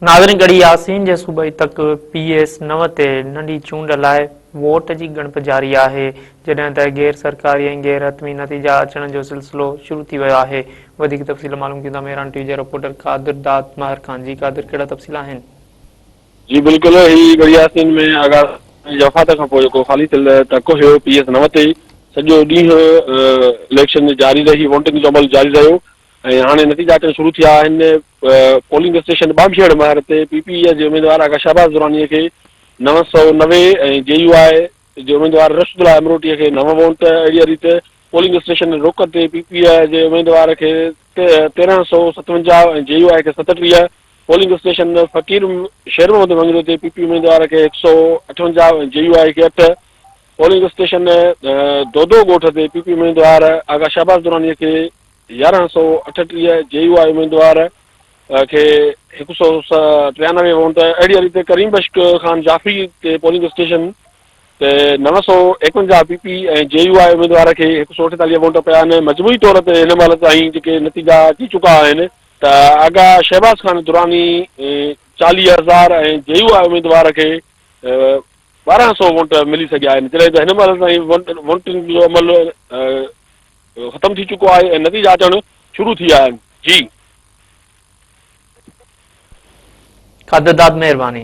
ناظرين ڳڙهي ياسين جي صوبائي تڪ پي ايس نو تي ننڍي چونڊ لاء ووٽ جي ڳڻپ جاري آهي جڏهن ته غير سرڪاري ۽ غير حتمي نتيجا اچڻ جو سلسلو شروع ٿي ويو آهي وڌيڪ تفصيل معلوم ڪيون ٿا مهراڻ ٽي وي جي رپورٽر قادر داد مهر خان جي قادر ڪهڙا تفصيل آهن. جي بلڪل هي ڳڙهي ياسين ۾ آغا جي وفات کان پوء جيڪو خالي ٿيل تڪ هيو پي ايس نو تي سڄو ڏينهن اليڪشن جاري رهي ووٽنگ جو عمل جاري رهيو ۽ هاڻي نتيجا اچڻ شروع ٿيا آهن، پولنگ اسٽيشن ٻانڀيئڙ مهر تي پي پي جي اميدوار آغا شهباز دراني کي 990 ۽ جي يو آء جي اميدوار رشد الله امروٽي کي نو ووٽ، اهڙي ريت پولنگ اسٽيشن روڪ تي پي پي جي اميدوار کي 1357 ۽ جي يو آء کي 37، پولنگ اسٽيشن فقير شير محمد مڱريو تي پي پي اميدوار کي 158 ۽ جي يو آء کي اٺ، پولنگ اسٽيشن دودو ڳوٺ تي پي پي اميدوار آغا شهباز دراني کي 1138، جي يو آء اميدوار کي 193 ووٽ، اهڙي ريت ڪريم بخش خان جعفري تي پولنگ اسٽيشن تي 951 پي پي ۽ جي يو آء اميدوار کي 148 ووٽ پيا آهن. مجموعي طور تي هن مهل تائين جيڪي نتيجا اچي چڪا آهن ته آغا شهباز خان دراني 40 هزار ۽ جي يو آء اميدوار کي 1200 ووٽ ملي سگهيا آهن جڏهن ته هن مهل تائين ووٽنگ جو عمل ختم ٿي چڪو آهي ۽ نتيجا اچڻ شروع ٿي ويا آهن جي. قادر داد مهرباني.